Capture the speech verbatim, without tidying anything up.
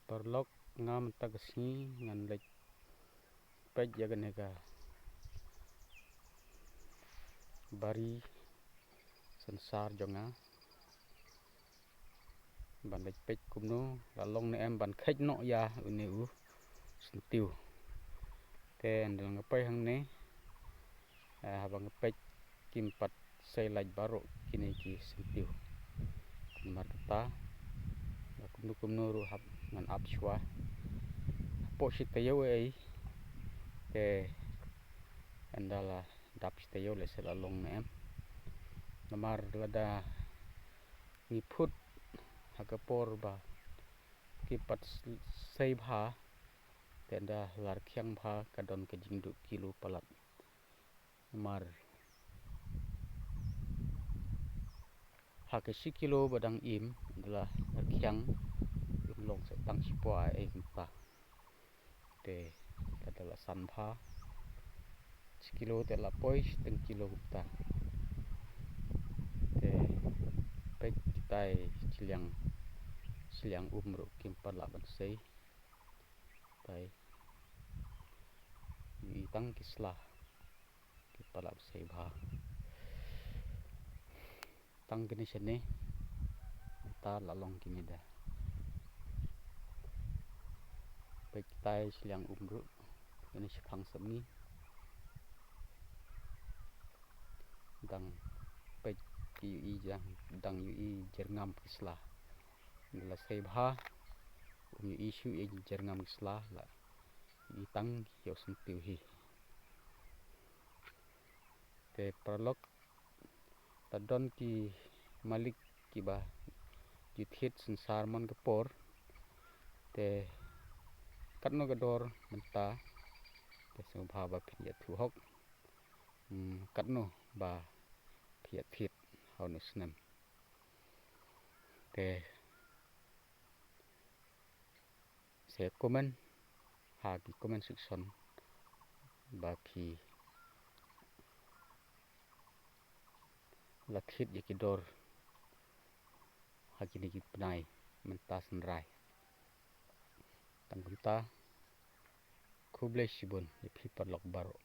Paralok, nga mynta ka sngi ngan leit peit ïa kane ka bari synsar jong nga. Ban leit peit kumno la long ne em, ban kheit noh ïa une u syntiew. Te ynda nga peit hangne, eh, haba nga peit kim pat sei lait baroh kine ki syntiew. Namar kata, la kumno kumno ruh hap ngan ap shuwa. Hapoh shi taïew ei, te ynda la dap shi taïew lehse la long ne em. Namar lada ngi phut ha ka por ba ki pat s-, sei bha, te ynda la rkhiang bha ka don ka jingduh kilo palat. Namar ha ka shi kilo ba dang im, ynda la rkhiang, im long sa tang shi pua ei kumta. Te lada la san bha, shi kilo te la poi shiteng kilo kumta. Te peit kitai shiliang, shiliang um ruh kim pat lah ban sei. Tai. Ïohi tang ki sla ki pat lah ban sei bha. Tang kine shane, ta la long kine da. Peit kitai shiliang um ruh, kine shiphang samngi. Dang peit ki ïohi jang, dang ïohi jyrngam ki sla. Ynda la sei bha, um ïohi shuh ïa jyrngam ki sla, la ïohi tang ïa u syntiew hi. Te paralok, la don ki malik kiba ju thied synsar man ka por. Te katno ka dor mynta, te sngewbha ba phin ïathuh hok. Hmm, katno ba phi ïathied ha une u snem. Te sa comment ha ki comment section ba phi la thied ïa ki dor ha kine ki bnai mynta synrai. Tang kumta, khublei shibun ïa phi paralok baroh.